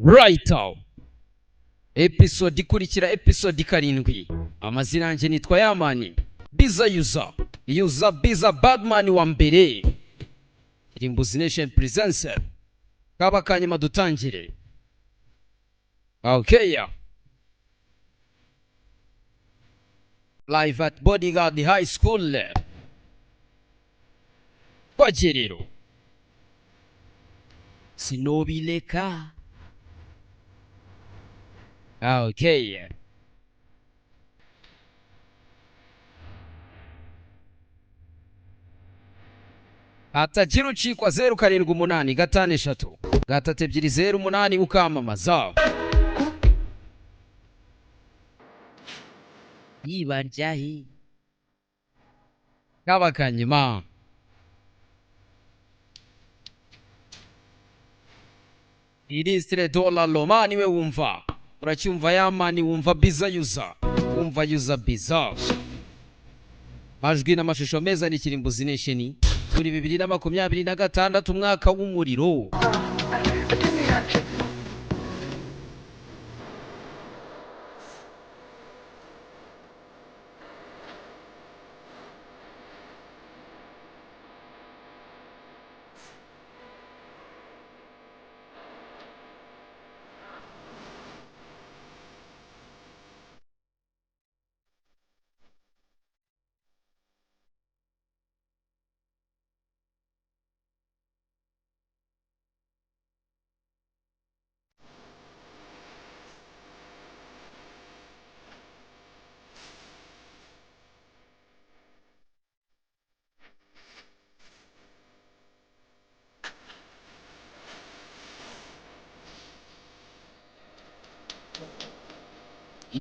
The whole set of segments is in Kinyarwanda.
Right now. Episode ikurikira, episode 7. Amazina yanjye nitwa Yamani Biza, Yuza Yuza Biza, Badman wa mbere. Kirimbuzi Nation presents kaba kanyuma, dutangire. Okay, yeah. Live at Bodyguard High School. Twagiye rero, sinobileka. Okay, hatagira ucikwa. 0785533208 ukamamaza. Yibaryahi kaba kanyuma. Irisire dola loma niwe wumva, uracyumva Yamani, wumva Biza Yuza, wumva Yuza Biza. Majwi n'amashusho meza ni Kirimbuzi Nation. Turi 2026, umwaka w'umuriro.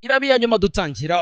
Irabi ya nyuma dutangira.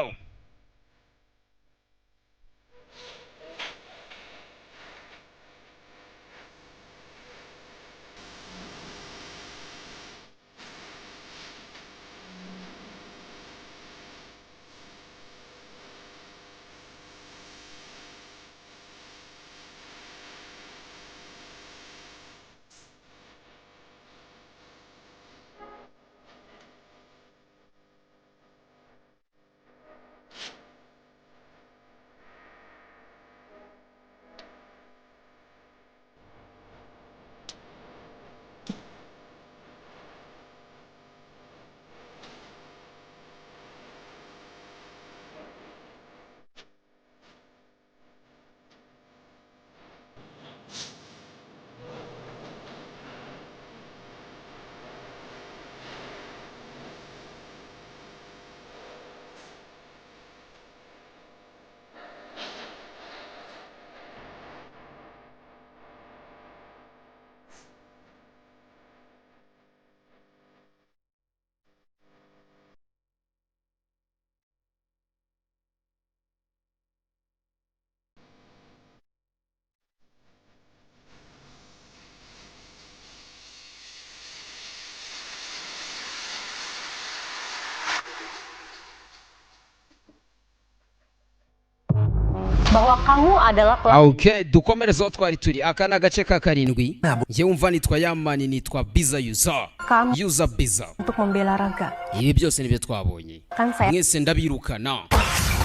Bahwa kamu adalah pelaku. Okay, dukomereze aho twari turi. Aka ni agace ka 7. Njye wumva nitwa Yamani, nitwa Biza Yuza. Kamu Yuza Biza. Untuk membela Raga. Ibi byose nibyo twabonye. Kan saya Mwese ndabirukana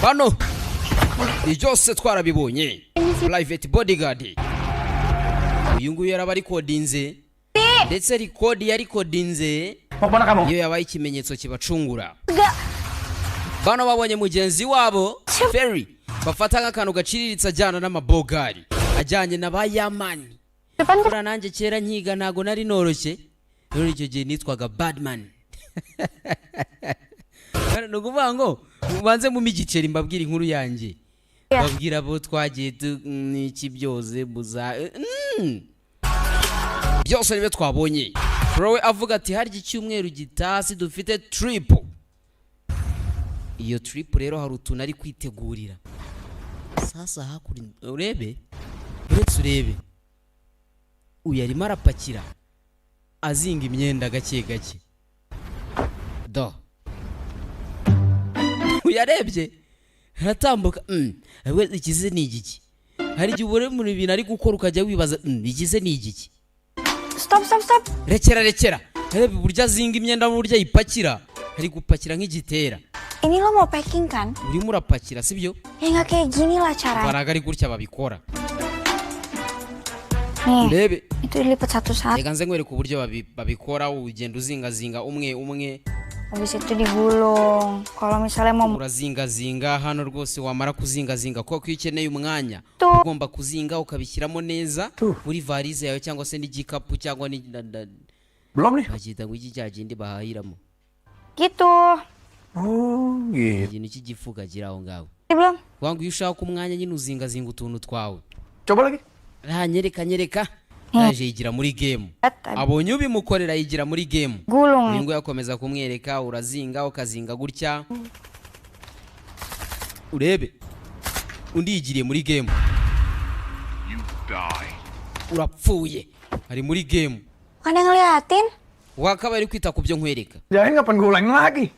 bano, ibi byose twarabibonye. Private bodyguard uyu nguyu yaraba arikodinze, ndetse record yarikodinze Mau kemana kamu? iyo yabaye ikimenyetso kibacungura. Bano babonye mugenzi wabo Ferry bafata nk'akantu gaciriritse, ajyana n'amabogari, ajyanye na ba Yamani. Depan. Buriya nanjye kera nkiga ntago nari noroshye rero, icyo gihe nitwaga Badman. Ni ukuvuga ngo mubanze mume igiceri, mbabwire inkuru yanjye, babwira abo twagiye n'iki byose muza byose nibyo twabonye. Chloe avuga ati harya icyumweru gitasi dufite trip. Iyo trip rero hari utuntu ari kwitegurira. Sasa hakurya urebe, uretse urebe uyu arimo arapakira, azinga imyenda gake gake. Do uyarebye aratambuka, we ikize ni igiki? Hari igihe ubona mu bintu ari gukora ukajya wibaza, ikize ni igiki? Stop, stop, stop. Rekera, rekera. Reba uburyo azinga imyenda n'uburyo ayipakira, ari gupakira nk'igitera. Ini lo mau packing kan? Urimo urapakira, sibyo? Ya nggak kayak gini lah caranya. Baraga ari gutya babikora. Nih, Urebe. Itu dilipat satu-satu. Reka nze nkwereke uburyo babikora. Ugenda uzingazinga umwe umwe. Habis itu digulung. Kalau misalnya mau Urazingazinga hano rwose, wamara kuzingazinga, kuko iyo ukeneye umwanya Tu. ugomba kuzinga ukabishyiramo neza muri varize yawe cyangwa se n'igikapu cyangwa Belum nih. Bacyita ngo iki, cya kindi bahahiramo? Gitu. Oh, gitu. Ikintu cy'igifuka kiri aho ngaho. Belum. Kuvuga ngo iyo ushaka umwanya nyine uzingazinga utuntu twawe. Coba lagi. Ah, nyereka, nyereka. Yaje yigira muri game. Abonye ubimukorera yigira muri game. Gulung. Uyu nguyu akomeza kumwereka, urazinga ukazinga gutya. Urebe, undi yigiriye muri game. Urapfuye, ari muri game. Kan yang ngeliatin. Wakabaye ari kwita ku byo nkwereka. Jangan, kapan gue ulangin lagi?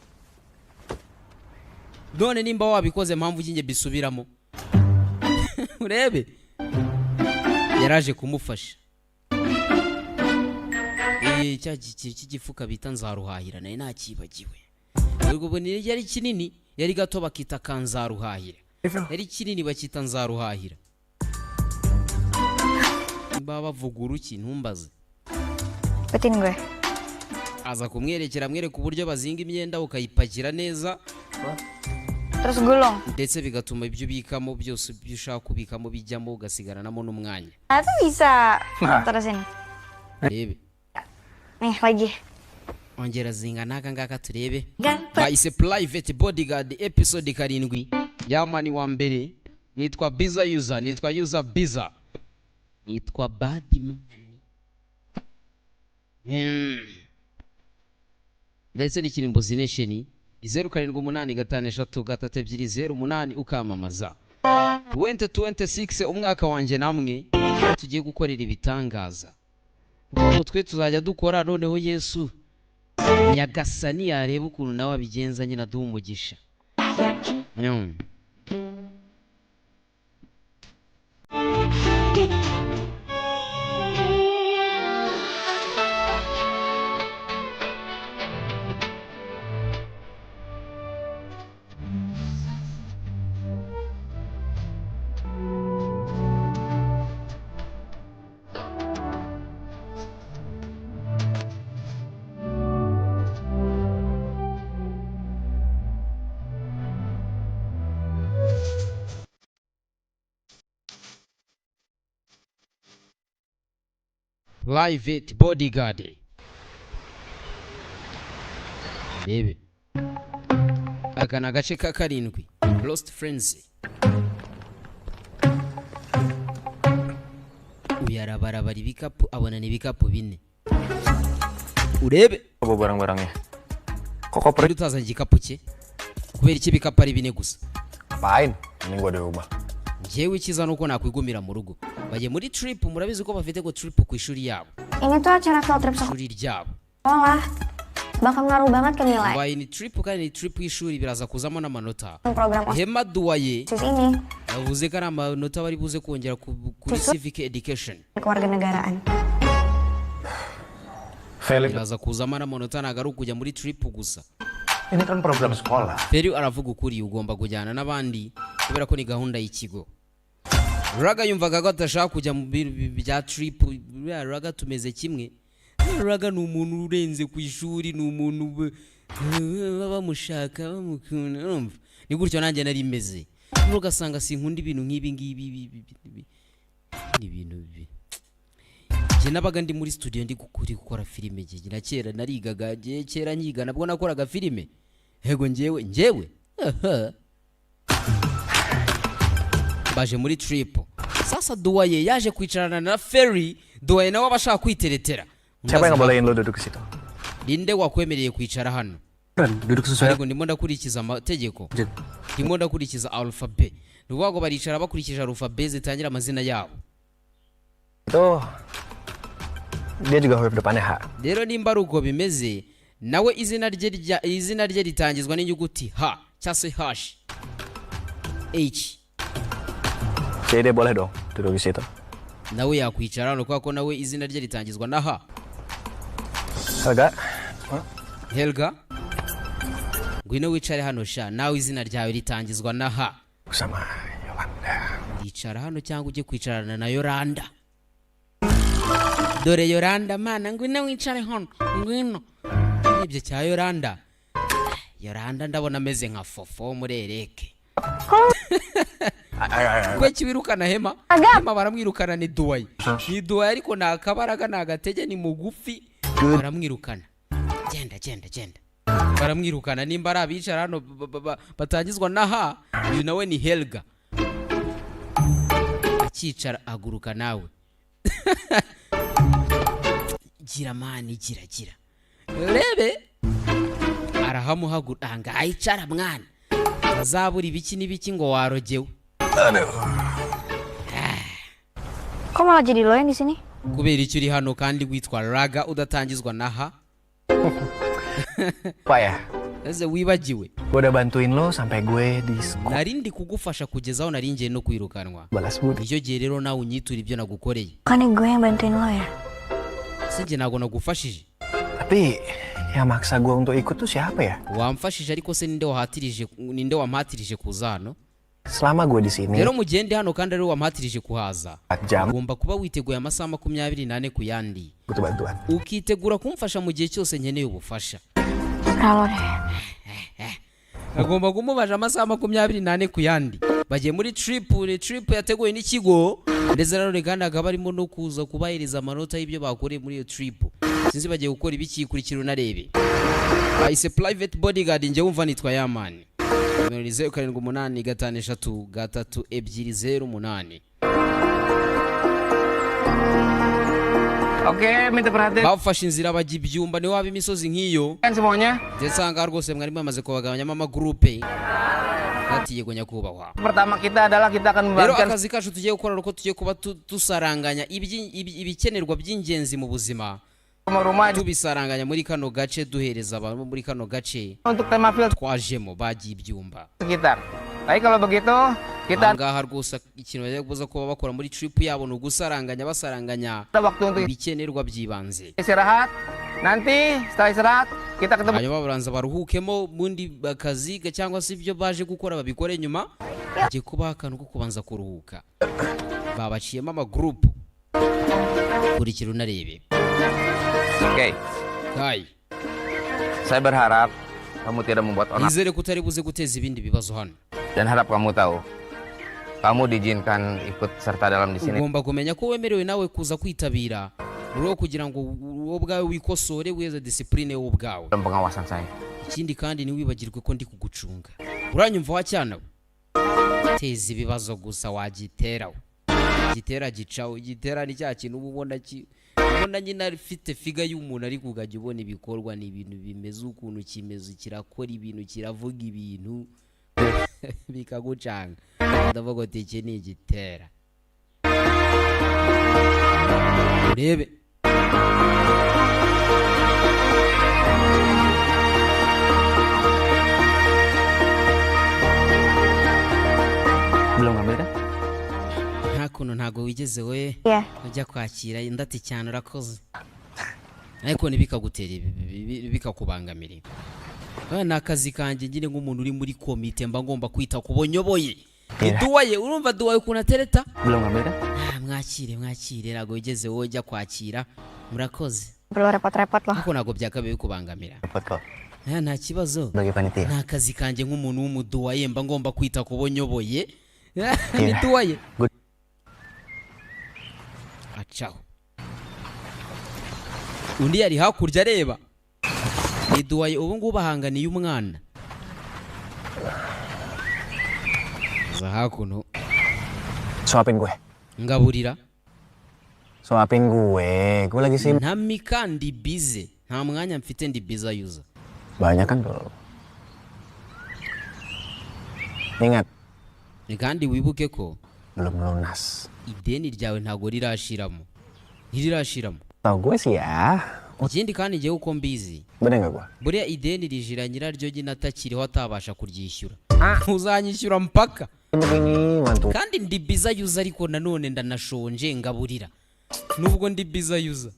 None nimba wabikoze, mpamvu njye bisubiramo? Urebe, yaraje kumufasha. Cya cy'igifuka bita nzaruhahira nayo ntakibagiwe. Ubwo ni yari kinini, yari gato bakita kanzaruhahira, yari kinini bakita nzaruhahira. Baba bavuga uruki, ntumbaze. Ikutin gue. Aza kumwerekera, amwereka uburyo bazinga imyenda ukayipakira neza. Terus gulung. Ndetse bigatuma ibyo ubikamo byose, ibyo ushaka kubikamo bijyamo, ugasigaranamo n'umwanya. Nah, itu bisa. Terus ini. Rebe. Nih lagi. Ongera zinga n'aka ngaka turebe. Bahise Private Bodyguard episode 7. Yamani wa mbere nitwa Biza User, nitwa User Biza, nitwa Badman. Ndetse n'ikirimbo Nation 07853320 ukamamaza 2026, umwaka wanjye namwe tugiye gukorera ibitangaza. Ubwo twe tuzajya dukora, noneho Yesu Nyagasani yareba ukuntu nawe abigenza nyine aduha umugisha. Private Bodyguard. Rebe, aka ni agace ka karindwi, Lost Friends. Uyu arabarabara ibikapu, abona ni ibikapu bine. Urebe. Bawa barang-barangnya. Kok koper Rero utazanye igikapu cye, kubera iki ibikapu ari bine gusa? Ngapain? Mending gua di rumah. Njyewe icyiza ni uko nakwigumira mu rugo. Bagiye muri trip, murabizi ko bafite ngo trip ku ishuri yabo. Ini tuh acara field trip Ishuri ryabo. Sekolah. Bakal ngaruh banget ke nilai Baye ni trip, kandi ni trip y'ishuri, biraza kuzamo n'amanota. Program Hema Duwaye OSIS ini yavuze ko ari amanota bari buze kongera kuri civic education. Kewarganegaraan. Felix, Biraza kuzamo n'amanota, ntabwo ari ukujya muri trip gusa. Ini kan program sekolah. Feri aravuga ukuri, ugomba kujyana n'abandi kubera ko ni gahunda y'ikigo. Raga yumvaga ko adashaka kujya mu bintu bya trip. Buriya Raga tumeze kimwe. Raga ni umuntu urenze ku ishuri, ni umuntu baba bamushaka bamukunda, urumva ni gutyo nanjye nari meze. Noneho ugasanga sinkunda ibintu nk'ibi ngibi, ni ibintu bibi. Njye nabaga ndi muri studio ndi gukora filime. Njye na kera narigaga, njye kera nyiga nabwo nakoraga filime. Yego, njyewe aha. Baje muri trip. Sasa Duwaye yaje kwicarana na Ferry. Duwaye nawe aba ashaka kwiteretera. Siapa yang ngebolehin lo duduk ke situ? Ninde wakwemereye kwicara hano? Kan duduk sesuai Ariko ndimo ndakurikiza amategeko, Jet. ndimo ndakurikiza alphabet. Ni ukuvuga ngo baricara bakurikije alphabet zitangira amazina yabo. Itu dia juga huruf depannya H. Rero nimba ari uko bimeze, nawe izina rye ritangizwa n'inyuguti H cyangwa se H H. Jadi dia boleh dong duduk di situ. Nawe yakwicara hano kubera ko nawe izina rye ritangizwa na H. Helga, Helga, ngwino wicare hano sha. Nawe izina ryawe ritangizwa na H. Sama Yolanda. Icara hano cyangwa ujye kwicarana na Yoranda. Dore Yoranda mana, ngwino wicare hano, ngwino. Nibyo cya Yoranda. Yoranda ndabona ameze nka Fofo wo muri Ereke. Kwe kibirukana Hema. Hema baramwirukana. Ni duwaye, ni duwaye, ariko nta kabaraga, nta gatege, ni mugufi. Baramwirukana. Genda, genda, genda. Baramwirukana. Nimba ari abicara hano batangizwa na H, uyu nawe ni Helga. Akicara aguruka nawe. Gira mani, gira, gira urebe. Arahamuhagura aha ngaha. Icara mwana, azabura ibiki n'ibiki ngo warogewe. Kok malah jadi lo yang di sini? Kubera icyo uri hano kandi witwa Raga, udatangizwa na H? Pak ya, Ese wibagiwe? Gue udah bantuin lo sampai gue di sekolah Nari ndi kugufasha kugeza aho nari ngiye no kwirukanwa. Balas budi. Icyo gihe rero nawe unyitura ibyo nagukoreye. Bukannya gue yang bantuin lo ya? Se njye ntabwo nagufashije? Tapi yang maksa gue untuk ikut tuh siapa ya? Wamfashije, ariko se ninde wahatirije, ninde wampatirije kuza hano? Selama gue di sini Rero mu gihe ndi hano kandi ari we wampatirije kuhaza, 4 jam ugomba kuba witeguye amasaha 24 ku yandi, butuh bantuan. ukitegura kumfasha mu gihe cyose nkeneye ubufasha. Kalau deh. Agomba kumubaje amasaha 24 ku yandi. Bagiye muri trip, ni trip yateguwe n'ikigo, ndetse nanone kandi hakaba harimo no kuza kubahiriza amanota y'ibyo bakoreye muri iyo trip. Sinzi bagiye gukora ibiki. Kurikira unarebe. Bahise Private Bodyguard. Njye wumva nitwa Yamani. Nimero ni 0785332008. Oke, minta perhatian Bafashe inzira bajya ibyumba, niho haba imisozi nk'iyo. Semuanya. Ndetse aha ngaha rwose mwari mwamaze kubagabanyamo amagurupe. Ati yego nyakubahwa. Pertama kita adalah kita akan Rero membagikan akazi kacu tugiye gukora ni uko tugiye kuba dusaranganya ibikenerwa by'ingenzi mu buzima, rumah-rumah tubisaranganya muri kano gace, duhereza abantu muri kano gace untuk tema field twajemo. Bagiye ibyumba. Sekitar. Baik, kalau begitu kita Aha ngaha rwose ikintu bajya kuza kuba bakora muri trip yabo ni ugusaranganya, basaranganya ada waktu untuk ibikenerwa by'ibanze. Istirahat. Nanti setelah istirahat kita ketemu Hanyuma baranza baruhukemo, bundi akazi cyangwa se ibyo baje gukora babikore nyuma. Bagiye kubaha akantu ko kubanza kuruhuka, babaciyemo amagurupu. Kurikira unarebe. Oke, Kai. Saya berharap kamu tidak membuat onar Nizere ko utari buze guteza ibindi bibazo hano. Dan harap kamu tahu kamu diizinkan ikut serta dalam di sini Ugomba kumenya ko wemerewe nawe kuza kwitabira mu rwego kugira ngo wowe ubwawe wikosore, weze discipline wowe ubwawe. Dalam pengawasan saya. Ikindi kandi ntiwibagirwe ko ndi kugucunga. Uranyumva wa cyana we? Teza ibibazo gusa wagiterawe. Gitera gicawe, gitera ni cya kintu uba ubona ubona nyine afite figure y'umuntu, ariko ukajya ubona ibikorwa ni ibintu bimeze ukuntu kimeze, kirakora ibintu, kiravuga ibintu bikagucanga. Ndavuga ati iki ni igitera, urebe. Belum ngambil kan? Nta kuntu ntabwo wigeze we Iya. ujya kwakira indati cyane. Urakoze, ariko ntibikagutere bikakubangamira. Aya ni akazi kanjye nyine nk'umuntu uri muri komite, mba ngomba kwita ku bo nyoboye. Ni duwaye, urumva duwaye ukuntu atereta. Belum ngambil kan? Ah, mwakire, mwakire. Ntabwo wigeze wowe ujya kwakira. Murakoze. Perlu repot-repot loh. Ariko ntabwo byakabaye bikubangamira. Repot kok. Ah, nta kibazo. Sebagai panitia. Ni akazi kanjye nk'umuntu w'umuduwaye, mba ngomba kwita ku bo nyoboye. Ni duwaye. Good. Acaho undi yari hakurya areba. Ni duwaye ubu ngubu ahanganiye umwana. Za hakuno. Suapin gue. Ngaburira. Suapin gue. Gue lagi sibuk. Ntamika, ndi busy, nta mwanya mfite, ndi busy yuza. Banyak kan tuh. Ingat, Kandi wibuke ko belum lunas. Ideni ryawe ntabwo rirashiramo, ntirirashiramo. Tau gue sih ya. Ikindi kandi ngewe uko mbizi, Bener gak gue? Buriya ideni rijira nyiraryo nyine atakiriho, atabasha kuryishyura. Ntuzanyishyura mpaka. Begini, mantu. Kandi ndi busy yuza, ariko nanone ndanashonje, ngaburira nubwo ndi busy yuza.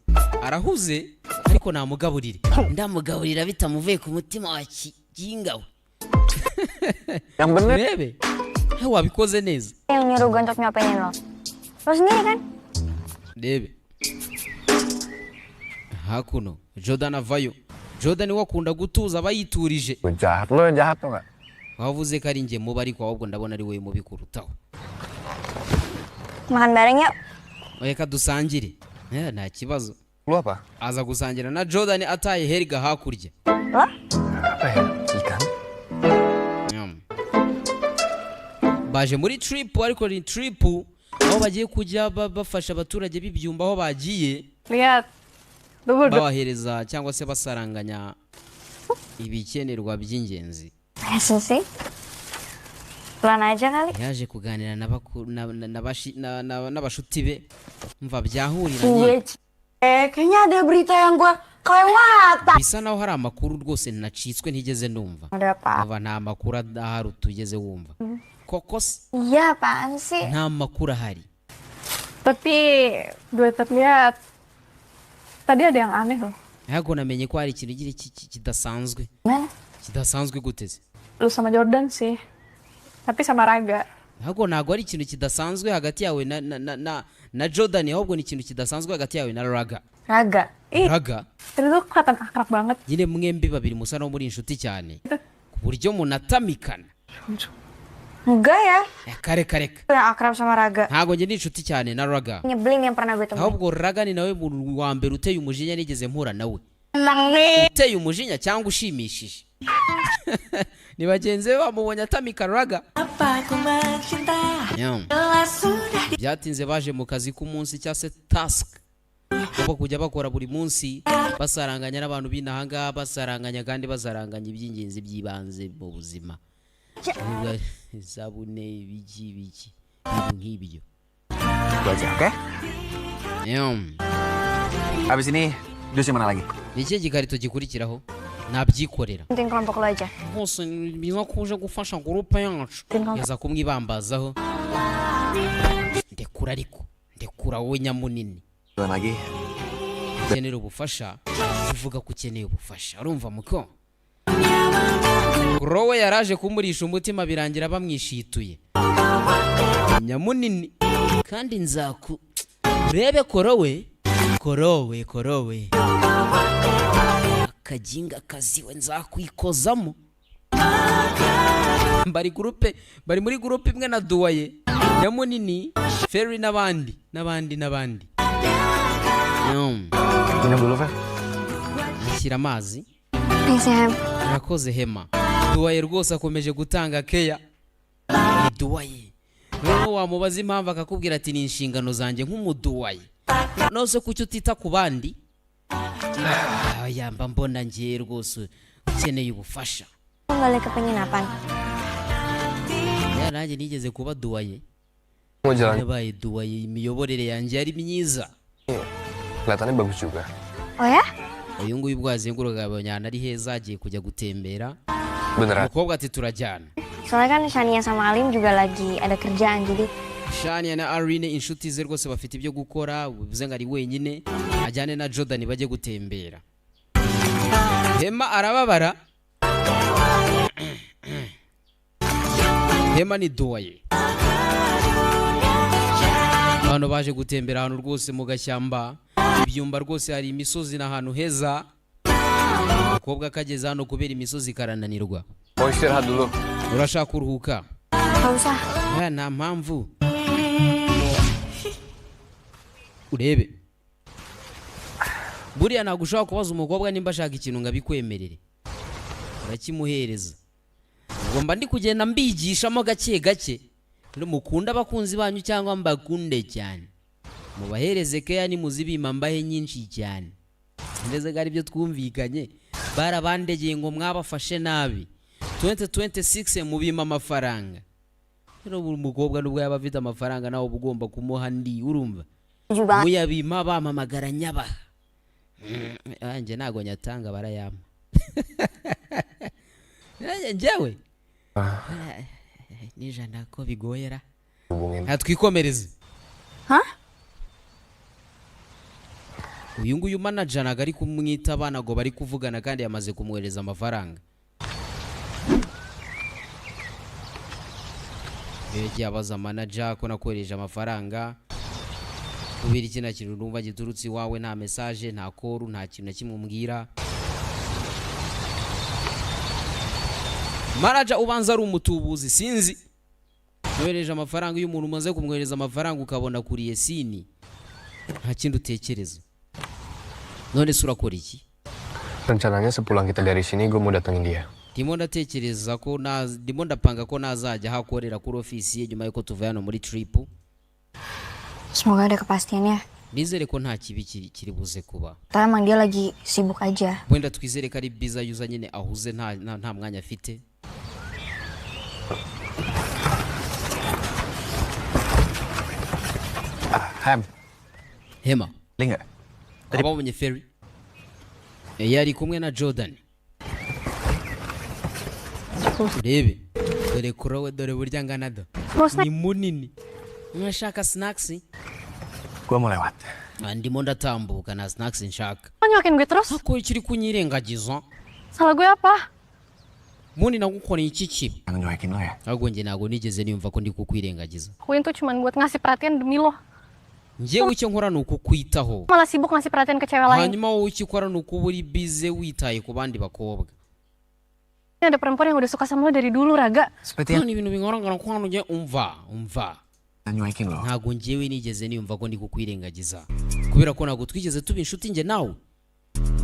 Arahuze, ariko namugaburire, ndamugaburira bitamuvuye ku mutima wa kijinga we. Yang bener. Urebe. Wabikoze neza. Yang nyuruh gue untuk nyopengin lo. Lo sendiri kan? Rebe hakuno, Jordan avayo. Jordan we akunda gutuza, aba yiturije. Gue jahat, lo yang jahat tuh nggak? Wavuze ko ari njye mubi, ariko ahubwo ndabona ari wowe mubi kurutaho. Makan bareng yuk. Reka dusangire. Nta kibazo. Lu apa? Aza gusangira na Jordan, ataye Helga hakurya. Lo? Apa ya? Ikan? Nyam. Baje muri trip, ariko ni trip aho bagiye kujya bafasha abaturage b'ibyumba aho bagiye, Lihat. Lu berdua babahereza cyangwa se basaranganya ibikenerwa by'ingenzi. Masa sih? Pelan aja kali. Yaje kuganira na n'abashuti be, mva byahuriranye. Eh, kayaknya ada berita yang gue kelewatan. Bisa naho hari amakuru rwose nacitswe ntigeze numva. Ada apa? Aba nta makuru ahari utugeze wumva koko se? Iya, apaan sih? Nta makuru ahari. Tapi gue terlihat tadi ada yang aneh loh. Ariko namenye ko hari ikintu kidasanzwe. Gimana? Kidasanzwe gute se? Lu sama Jordan sih. Tapi sama Raga. Ahubwo ntabwo ari ikintu kidasanzwe hagati yawe na Jordan, ahubwo ni ikintu kidasanzwe hagati yawe na Raga. Raga. Ih, Raga. tadi tuh kelihatan akrab banget. Nyine mwembi babiri musa naho muri inshuti cyane ku buryo munatamikana. Enggak ya. Kare kare. Gue yang akrab sama Raga. Ntabwo njye ndi inshuti cyane na Raga. Nyebelin yang pernah gue temuin. Ahubwo Raga ni nawe muntu wa mbere uteye umujinya nigeze mpura nawe. Emang nih. Uteye umujinya cyangwa ushimishije ni bagenzi be bamubonye atamika Raga. Nyam. Byatinze baje mu kazi k'umunsi cyangwa se task bagomba kujya bakora buri munsi, basaranganya n'abantu b'inahangaha, basaranganya kandi basaranganya iby'ingenzi by'ibanze mu buzima. Kuvuga isabune, ibiki ibiki, ibintu nk'ibyo. Gue aja, oke? Nyam. Abis ini jus yang mana lagi? Ni ikihe gikarito gikurikiraho? Nabyikorera. Bantuin kelompok lo aja. Hose ni byiza ko uje gufasha groupe yacu. Yaza kumwibambazaho. Ndekura, ariko ndekura wowe nyamunini. Duluan lagi. Ukenera ubufasha, uvuga ko ukeneye ubufasha, urumva muko Rowe yaraje kumurisha umutima, birangira bamwishituye nyamunini. Kandi nzaku urebe korowe korowe korowe akaginga kaziwe nzakwikozamo. Bari groupe, bari muri groupe imwe na Duwaye, nyamunini, Ferry n'abandi n'abandi n'abandi. Minum dulu, Fer. Ashyira amazi. Thanks ya, Hem. Urakoze, Hema. Duwaye rwose akomeje gutanga keya, ni Duwaye. Noneho wamubaza impamvu akakubwira ati ni inshingano zanjye nk'umuduwaye. Nose kuki utita ku bandi? Ah, yamba mbona ngiye rwose ukeneye ubufasha. Lo balik ke penginapan. Ya, nanjye nigeze kuba duwaye. Mau jalan Yabaye duwaye, imiyoborere yanjye yari myiza. Kelihatannya bagus juga. Oh ya? Uyu nguyu ubwo yazengurukaga abonye ahantu ari heza, agiye kujya gutembera. Beneran. Umukobwa ati turajyana. Soalnya kan Shania sama Alim juga lagi ada kerjaan, jadi Shania na Arine inshuti ze rwose bafite ibyo gukora, bivuze ngo ari wenyine, ajyane na Jordan bajye gutembera. Hema arababara. Hema ni duwaye. Abantu baje gutembera ahantu rwose mu gashyamba, ibyumba rwose hari imisozi n'ahantu heza. Umukobwa akageze hano kubera imisozi karananirwa. Mau istirahat dulu. Urashaka kuruhuka? Gak usah. Aya nta mpamvu. Urebe, buriya ntabwo ushobora kubaza umukobwa nimba ashaka ikintu ngo abikwemerere, urakimuhereza. Ubwo mba ndi kugenda mbigishamo gake gake. Rero mukunde abakunzi banyu cyangwa mbakunde cyane, mubahereze keya, nimuzibima mbahe nyinshi cyane. Ndetse ko aribyo twumvikanye, barabandegeye ngo mwabafashe nabi. 2026 mubima amafaranga. Rero buri mukobwa nubwo yaba afite amafaranga, nawe uba ugomba kumuha andi, urumva? Setuju banget. Muyabima bampamagara nyabaha. Nanjye ntabwo nyatanga, barayampa. Nanjye njyewe n'ijana ko bigoyera. Hubungin. Nta twikomereze. Hah? Uyu nguyu manager ntabwo ari kumwitaba, ntabwo bari kuvugana kandi yamaze kumwohereza amafaranga. Iyo yagiye abaza manager ko nakohereje amafaranga, kubera iki nta kintu numva giturutse iwawe? Nta message, nta call, nta kintu na kimwe umbwira. Manager ubanza ari umutubuzi, sinzi. Yohereje amafaranga. Iyo umuntu umaze kumwohereza amafaranga ukabona kuriye seen, nta kindi utekereza. None se urakora iki? Rencananya sepulang kita dari sini gue mau datengin dia. Ndimo ndatekereza ko ndimo ndapanga ko nazajya aho akorera kuri ofisi ye nyuma y'uko tuvuye hano muri trip. Semoga ada kepastiannya. Nizere ko nta kibi kiri buze kuba. Atau emang dia lagi sibuk aja. Wenda twizere ko ari biza yuza nyine, ahuze, nta mwanya afite. Ah, Ham, Hema. Li nggak? Waba wabonye Ferry? Yari kumwe na Jordan. Urebe, dore kurowe, dore burya angana do. Mau snack? Ni munini. Mwashaka snacks? Gua mau lewat. Ah, ndimo ndatambuka, nta snacks nshaka. Lo nyuakin gue terus? Ako kiri kunyirengagiza. Salah gue apa? Mundi nagukoreye iki kibi? Jangan nyuekin lo ya. Ahubwo njye ntabwo nigeze niyumva ko ndi kukwirengagiza. Akuin tuh cuman buat ngasih perhatian demi lo. Njyewe icyo nkora ni ukukwitaho. Malah sibuk ngasih perhatian ke cewek lain. Hanyuma wowe icyo ukora ni ukuba uri busy witaye ku bandi bakobwa. Ini ada perempuan yang udah suka sama lo dari dulu, Raga. Seperti yang None ibintu bigaragara ko hano njye, umva, umva. nyuekin lo. Ntabwo njyewe nigeze niyumva ko ndi kukwirengagiza, kubera ko ntabwo twigeze tuba inshuti njye nawe.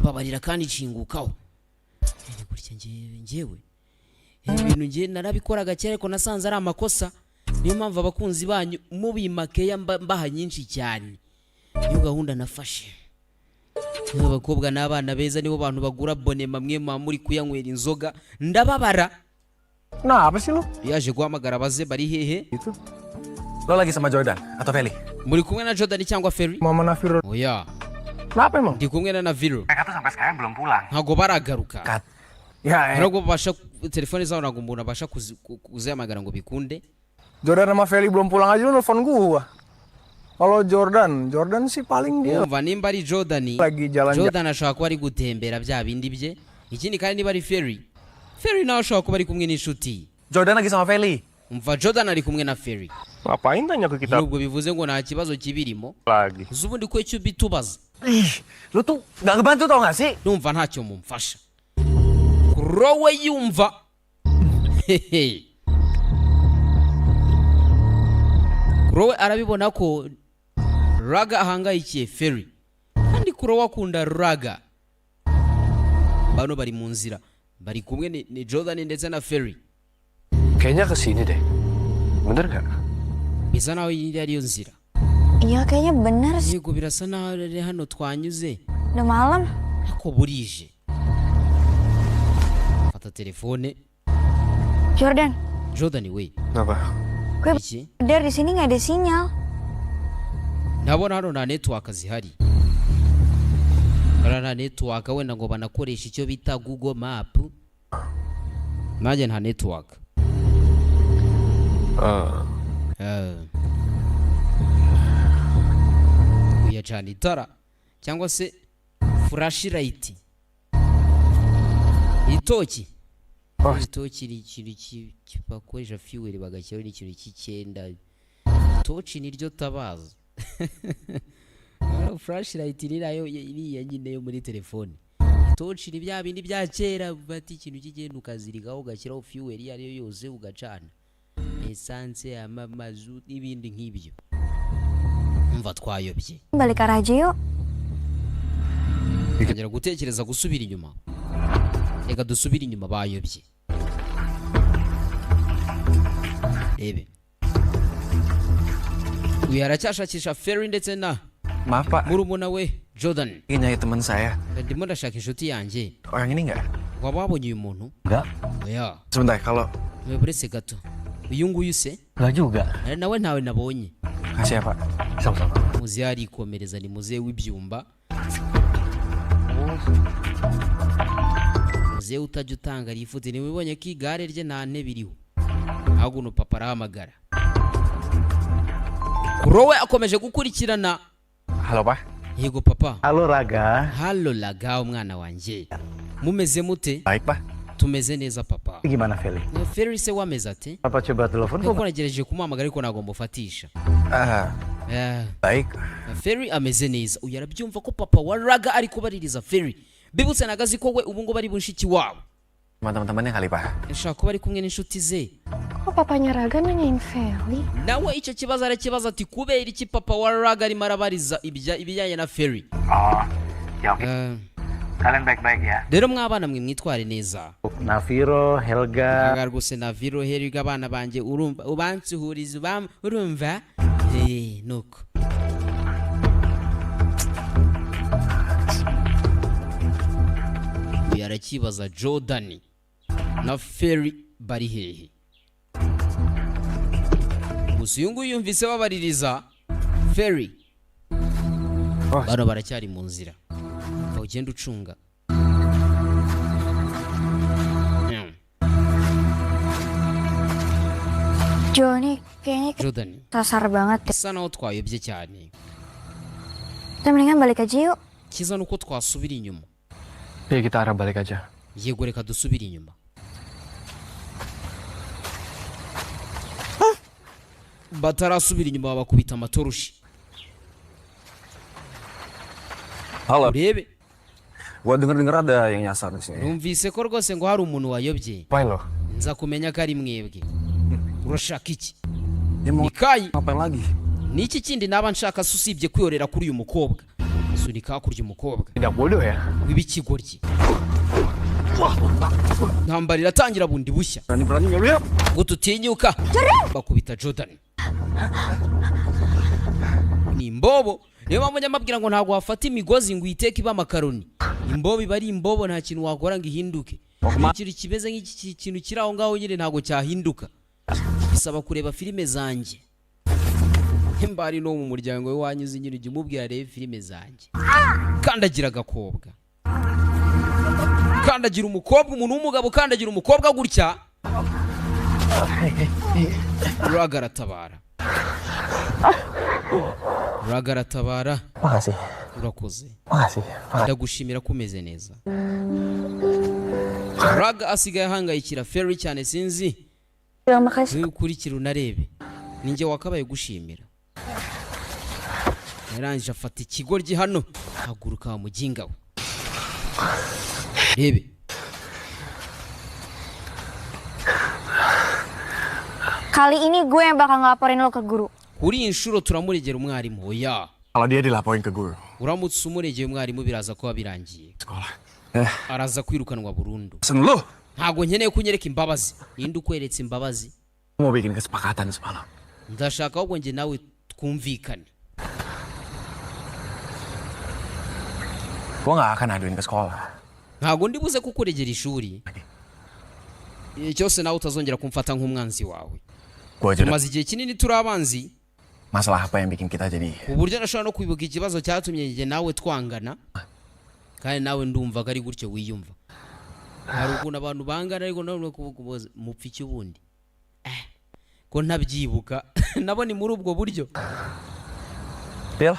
Babarira kandi nshingukaho. Ni gutya njyewe ibi bintu njye narabikoraga kera, ariko nasanze ari amakosa. Niyo mpamvu abakunzi banyu mubimakeya mbaha nyinshi cyane. Niyo gahunda nafashe. Niba abakobwa n'abana beza, nibo bantu bagura bonema, mwe muba muri kuyanywera inzoga, ndababara. Kenapa sih lo? Yaje guhamagara abaze bari hehe. Gitu. Lo lagi sama Jordan atau Feli? Muri kumwe na Jordan cyangwa Ferry? Mama Naviro. Oya. Kenapa emang? Ndi kumwe na Naviro. Mereka tuh sampai sekarang belum pulang. Ntabwo baragaruka. Kat. Ya, eh. Ntabwo babasha telefone zabo, ntabwo umuntu abasha kuzihamagara ngo bikunde. Jordan sama Feli belum pulang aja lu nelfon gua. Kalau Jordan, Jordan sih paling dia Wumva, nimba ari Jordan, lagi jalan-jalan Jordan ashobora kuba ari gutembera bya bindi bye. Ikindi kandi, niba ari Ferry, Ferry nawe ashobora kuba ari kumwe n'inshuti. Jordan lagi sama Feli. Umva, Jordan ari kumwe na Ferry. Ngapain tanya ke kita Nubwo bivuze ngo nta kibazo kibirimo. lagi? Uzi ubundi ko icyo ubitubaza? Ih, lu tuh gak ngebantu tau gak sih? Numva ntacyo mumfasha. Kurowe yumva, hehe, Kurowe arabibona ko Raga ahangayikiye Ferry, kandi Kurowe akunda Raga. Bano bari mu nzira, bari kumwe ni Jordan ndetse na Ferry. Kayaknya kesini deh. Bener gak? Bisa naho iyi ariyo nzira. Iya, kayaknya bener sih. Yego, birasa naho ari hano twanyuze. Udah malam. Ariko burije. Fata telefone. Jordan, Jordan we. Kenapa? Gue Iki? dari sini nggak ada sinyal. Ndabona hano nta network zihari. Hano nta network, wenda ngo banakoresha icyo bita Google Map, nanjye nta network. Eh, Eh. Uyacana itara cyangwa se flashlight, itoki. Oh. Itoki ni ikintu bakoresha fuel bagashyiraho n'ikintu cy'icyenda. Toci niryo tabaza. Flashlight ni nayo iriya nyine yo muri telefone. Toci ni bya bindi bya kera, bati ikintu cy'igenda ukazirikaho, ugashyiraho fuel iyo ariyo yose, ugacana essence, amamazu n'ibindi nk'ibyo. Umva, twayobye. Balik arah aja yuk. Tukongera gutekereza gusubira inyuma. Reka dusubire inyuma, bayobye. Rebe, uyu aracyashakisha Ferry ndetse na Maaf, Pak, murumuna we Jordan. ingin nyari teman saya. Ndimo ndashaka inshuti yanjye. Orang ini nggak? Waba wabonye uyu muntu? Enggak. Oya. Sebentar, kalau Uretse gato, uyu nguyu se? Enggak juga. Nawe ntawe nabonye. Kasih ya, Pak. Sama-sama. Muzehe arikomereza, ni muzehe w'ibyumba, muzehe utajya utanga rifute. Ntiwibonye ko igare rye nta ntebe iriho? Ahubwo papa arahamagara. Kurowe akomeje gukurikirana. Halo, Pak. Yego papa. Halo, Raga. Halo Raga, umwana wanjye, mumeze mute? Baik, Pak. Tumeze neza papa. Gimana Feli? Feri se wameze ate? Papa coba telepon kok. Kuko nagerageje kumuhamagara ariko ntabwo mufatisha. Ah, baik. Feri ameze neza. Uyu arabyumva ko papa wa Raga ari kubaririza Feri. Bibutse nagazi ko we ubu ngubu ari bushiki wabo. Sama teman-temannya kali, Pak. Ashobora kuba ari kumwe n'inshuti ze. Kok papanya Raga nanyain Feli? Nawe icyo kibazo arakibaza ati kubera iki papa wa Raga arimo arabariza ibijyanye na Feri? Oh, ya oke. Kalian baik-baik ya. Rero mwabana mwe, mwitware neza. Naviro, Helga. Aga rwose, Naviro, Helga, abana banjye, urumva ubansuhuriza urumva nuko uyu arakibaza Jordan na Ferry bari hehe. Gusa uyu nguyu yumvise babaririza Ferry. Bano baracyari mu nzira. Va ugenda ucunga. Johnny, kayaknya kita Jordan, sasar banget deh. bisa naho twayobye cyane. Kita mendingan balik aja yuk. Cyiza ni uko twasubira inyuma. Iya, kita arah balik aja. Yego, reka dusubire inyuma. Batarasubira inyuma babakubita amatoroshi. Halo. Urebe. Gua denger-denger ada yang nyasar di sini. Numvise ko rwose ngo hari umuntu wayobye. Apain lo? Nza kumenya ko ari mwebwe. Urashaka iki? Dia mau Nikayi. ngapain lagi? Ni iki kindi naba nshaka se usibye kwiyorera kuri uyu mukobwa? Sunika hakurya umukobwa. Tidak bodoh ya. W'ibikigoryi. Intambara iratangira bundi bushya. Berani-beraninya lu ya. Ngo tutinyuka bakubita Jordan ni imbobo. Niyo mpamvu njya mbabwira ngo ntabwo wafata imigozi ngo uyiteke ibe amakaroni. Imbobo iba ari imbobo, nta kintu wakora ngo ihinduke. Ikintu kimeze nk'iki kintu kiri aho ngaho nyine ntabwo cyahinduka, bisaba kureba filime zanjye. Nimba ari no mu muryango we wanyuze nyine, ujya umubwira arebe filime zanjye. Kandagira agakobwa, kandagira umukobwa, umuntu w'umugabo ukandagira umukobwa gutya. Raga aratabara, Raga aratabara. Makasih. Urakoze. Makasih. Ndagushimira ko umeze neza. Raga asigaye ahangayikira Ferry cyane, sinzi. Terima kasih. Ukurikira unarebe, ninjye wakabaye gushimira. Yarangije afata ikigoryi hano. Haguruka wa muginga we, rebe. Kali ini gue yang bakal ngelaporin lo ke guru. Kuri iyi nshuro turamuregera umwarimu. Oya. Kalau dia dilaporin ke guru. Uramutse umuregeye umwarimu biraza kuba birangiye. Sekolah. Eh, Araza kwirukanwa burundu. sen lu. Ntabwo nkeneye kunyereka imbabazi. Ninde ukweretse imbabazi? Mau bikin kesepakatan semalam. Ndashaka ahubwo njye nawe twumvikane. Gua nggak akan aduin ke sekolah. Ntabwo ndi buze kukuregera ishuri. Igihe cyose nawe utazongera kumfata nk'umwanzi wawe. Gua aja udah Tumaze igihe kinini turi abanzi, masalah apa yang bikin kita jadi ku buryo nashobora no kwibuka ikibazo cyatumye njye nawe twangana. Kandi nawe ndumva ko ari gutyo wiyumva. Hari ukuntu abantu bangana ariko nawe kuvuga mupfa iki ubundi? Ko ntabyibuka nabo ni muri ubwo buryo. Deal?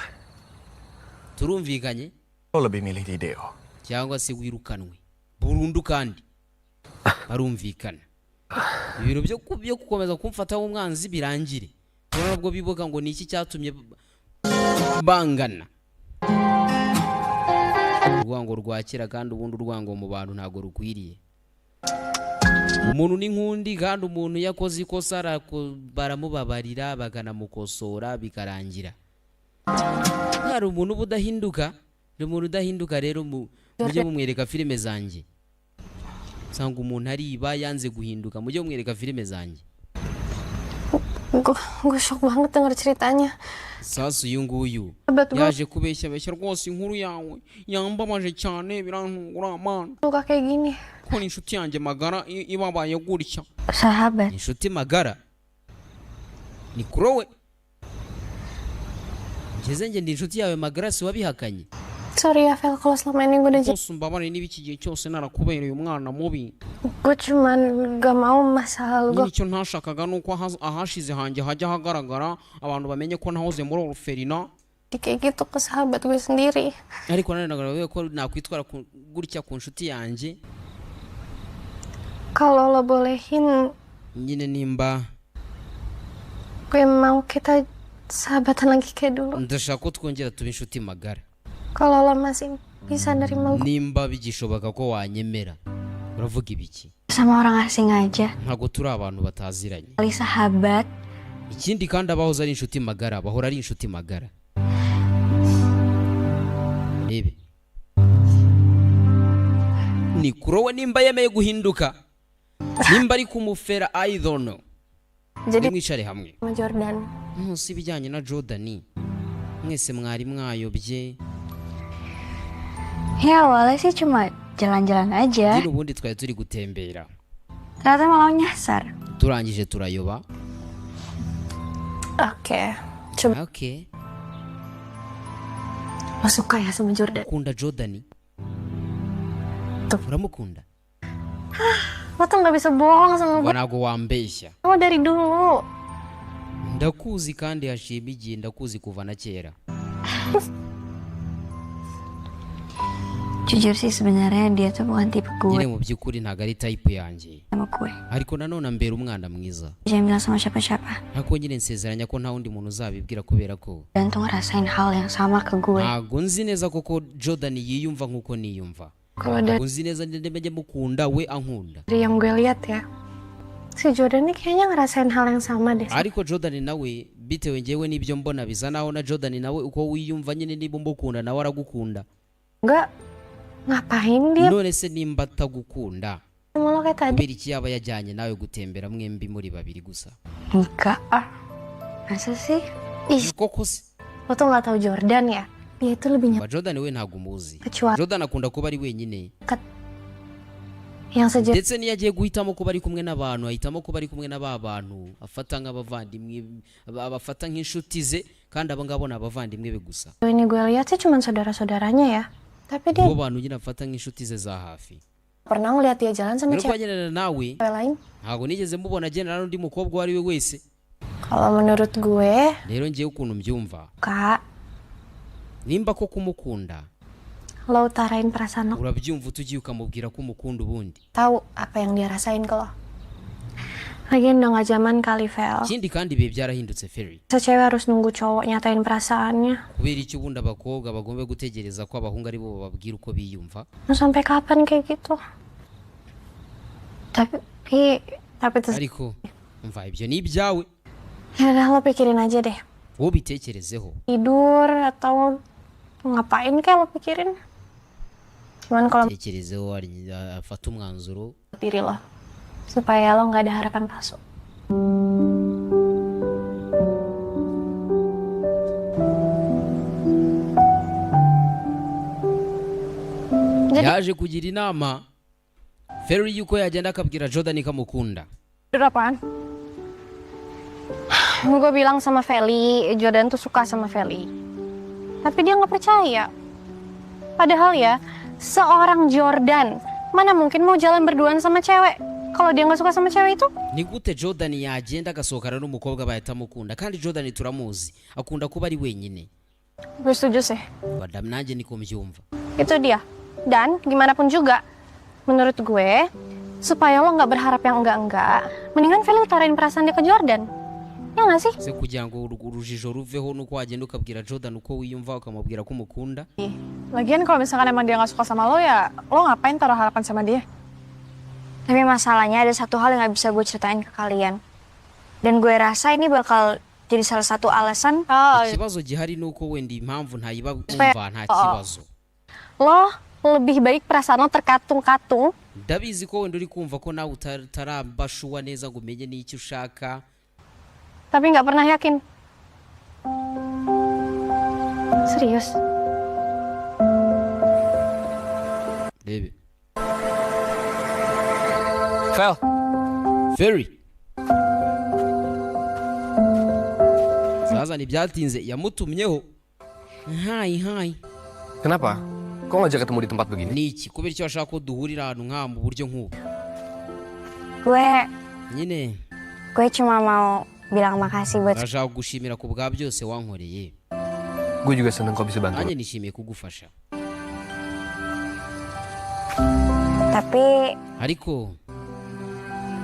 Turumvikanye. Lo lebih milih di Deo. Cyangwa se wirukanwe burundu. Kandi barumvikana ibintu byo gukomeza kumfata nk'umwanzi birangire. Urabona nubwo bibuka ngo ni iki cyatumye bangana. Urwango rwakira kandi ubundi urwango mu bantu ntabwo rukwiriye. Umuntu ni nk'undi, kandi umuntu iyo akoze ikosa baramubabarira bakanamukosora bikarangira. Hari umuntu uba udahinduka, ni umuntu udahinduka. Rero mujye mumwereka filime zanjye. Usanga umuntu ariba yanze guhinduka, mujye mumwereka filime zanjye. Gue shock banget denger ceritanya. Sasa uyu nguyu Sahabat gue yaje kubeshya beshya rwose. Inkuru yawe yambabaje cyane, birantungura amana. luka kayak gini. Ko ni inshuti yanjye magara ibabaye gutya. Sahabat. Inshuti magara ni Chloe. Ngeze njye ndi inshuti yawe magara, si wabihakanye? Sorry ya Vel, kalau selama ini gue udah jadi Rwose umbabarire niba iki gihe cyose narakubereye umwana mubi. Gue cuman gak mau masa lalu gue Nyine icyo ntashakaga ni uko ahashize hanjye hajya hagaragara, abantu bamenye ko nahoze muri orphelinat. Kayak gitu ke sahabat gue sendiri. Ariko nanone ntabwo ko nakwitwara gutya ku nshuti yanjye. Kalau lo bolehin, Nyine nimba gue mau kita sahabatan lagi kayak dulu. Ndashaka ko twongera tuba inshuti magara. Kalau lo masih bisa nerima gue. Nimba bigishoboka ko wanyemera. Uravuga ibiki? Sama orang asing aja. Ntabwo turi abantu bataziranye. Kali sahabat. Ikindi kandi, abahoze ari inshuti magara bahora ari inshuti magara. Rebe ni Chloe, nimba yemeye guhinduka, nimba ari kumufera, I don't know. Jadi Mwicare hamwe. sama Jordan. Ntusi ibijyanye na Jordan, mwese mwari mwayobye. Ya awalnya sih cuma jalan-jalan aja. Nyine ubundi twari turi gutembera. Ternyata malah nyasar. Turangije turayoba. Oke. Coba Okay. lo suka ya sama Jordan? Ukunda Jordan? Tuh. Uramukunda? Lo tuh nggak bisa bohong sama Wa, gue. ntabwo wambeshya. Lo dari dulu. Ndakuzi kandi hashima igihe, ndakuzi kuva na kera. Jujur sih, sebenarnya dia tuh bukan tipe gue Nyine mu by'ukuri ntabwo ari type yanjye, sama gue. Ariko nanone ambera umwana mwiza. Jangan bilang sama siapa-siapa. Ariko nyine nsezeranya ko nta wundi muntu uzabibwira kubera ko Dan tuh ngerasain hal yang sama ke gue. ntabwo nzi neza koko Jordan yiyumva nk'uko niyumva. Kalau dari Ntabwo nzi neza niba njya mukunda, we ankunda. yang gue lihat ya, si Jordan ini kayaknya ngerasain hal yang sama deh. Ariko Jordan nawe, bitewe ngewe n'ibyo mbona, bisa naho na Jordan nawe uko wiyumva nyine, niba umukunda nawe aragukunda. Enggak, ngapain dia None se nimba atagukunda, sama lo kayak tadi? kubera iki yaba yajyanye nawe gutembera mwembi muri babiri gusa? Enggak ah. Masa sih? Ih, Koko se? lo tuh nggak tahu Jordan ya? Dia itu lebih Ba, Jordan we ntabwo umuzi. kecuali Jordan akunda kuba ari wenyine. yang sejak Ndetse n'iyo agiye guhitamo kuba ari kumwe n'abantu, ahitamo kuba ari kumwe na ba bantu afata nk'abavandimwe, abafata nk'inshuti ze, kandi abo ngabo ni abavandimwe be gusa. ini gue lihat sih cuma saudara-saudaranya ya. Tapi dia Nibo bantu nyine afata nk'inshuti ze za hafi. pernah ngeliat dia jalan sama Rero cewek agendana nawe, lain. ntabwo nigeze mubona agendana n'undi mukobwa uwo ari we wese. Kalau menurut gue, Rero ngewe ukuntu mbyumva, Kak, nimba ko kumukunda, lo utarain perasaan lo, urabyumva utugiye ukamubwira ko umukunda ubundi. Tahu apa yang dia rasain ke lo. Lagian udah gak zaman kali, Vel. Ikindi kandi, ibihe byarahindutse, Ferry. Masa cewek harus nunggu cowok nyatain perasaannya? Kubera iki ubundi abakobwa bagomba gutegereza ko abahungu ari bo bababwira uko biyumva? Mau sampai kapan kayak gitu? Tapi Tapi terus, Ariko umva, ibyo ni ibyawe. Ya udah lo pikirin aja deh. Wowe ubitekerezeho. Tidur atau ngapain kayak lo pikirin. Cuman kalau Tekerezeho, afate umwanzuro. diri lo, supaya lo nggak ada harapan palsu. Jadi Yaje kugira inama Ferry yuko yagenda akabwira Jordan ko amukunda. Tidur apaan? Gue bilang sama Feli, Jordan tuh suka sama Feli. Tapi dia nggak percaya. Padahal ya, seorang Jordan mana mungkin mau jalan berduaan sama cewek kalau dia nggak suka sama cewek itu? Ni gute Jordan yagenda agasohokana n'umukobwa bahita amukunda, kandi Jordan turamuzi akunda kuba ari wenyine? Gue setuju sih. Badamu, nanjye niko mbyumva. Itu dia. Dan gimana pun juga, menurut gue, supaya lo nggak berharap yang enggak-enggak, mendingan Feli utarain perasaan dia ke Jordan. Ya nggak sih? Se kugira ngo urujijo ruveho, nuko wagenda ukabwira Jordan uko wiyumva, ukamubwira ko umukunda. Lagian kalau misalkan emang dia nggak suka sama lo ya, lo ngapain taruh harapan sama dia? Tapi masalahnya ada satu hal yang nggak bisa gue ceritain ke kalian. Dan gue rasa ini bakal jadi salah satu alasan Oh, Ikibazo gihari ni uko wenda impamvu ntayiba, umva, nta kibazo. Lo lebih baik perasaan lo terkatung-katung Ndabizi ko wenda uri kumva ko nawe utarabashuwa neza ngo umenye n'icyo ushaka. Tapi nggak pernah yakin. Serius? Rebe. Vel, Ferry sasa ntibyatinze yamutumyeho hi hi. Kenapa? Kok ngajak ketemu di tempat begini? Ni iki? Kubera icyo bashaka ko duhurira ahantu nk'aha mu buryo nk'ubu? Gue Nyine gue cuma mau bilang makasih buat ndashaka gushimira ku bwa byose wankoreye. Gue juga seneng kok bisa bantu. Nanjye nishimiye kugufasha. Tapi Ariko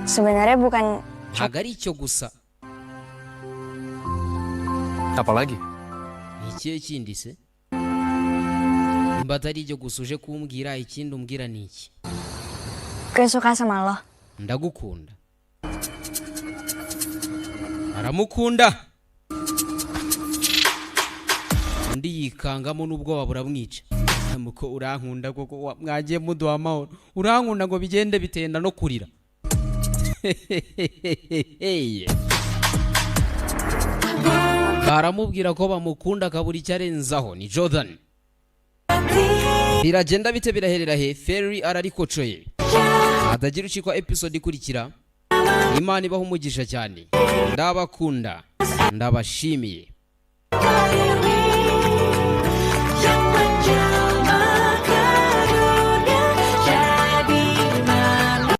sebenarnya bukan ntabwo ari icyo gusa. Apalagi? Ni ikihe kindi se? Nimba atari ibyo gusa uje kumbwira, ikindi umbwira ni iki? Gue suka sama lo. Ndagukunda. Aramukunda, undi yikangamo n'ubwoba buramwica. Muko urankunda koko? Mwagiye muduha amahoro. Urankunda ngo bigende bitenda no kurira. Baramubwira ko bamukunda akabura icyo arenzaho. Ni Jordan. Biragenda bite? Biraherera he? Ferry ararikocoye. Hatagira ucikwa episode ikurikira. Imana ibaha umugisha cyane. Ndabakunda, ndabashimiye.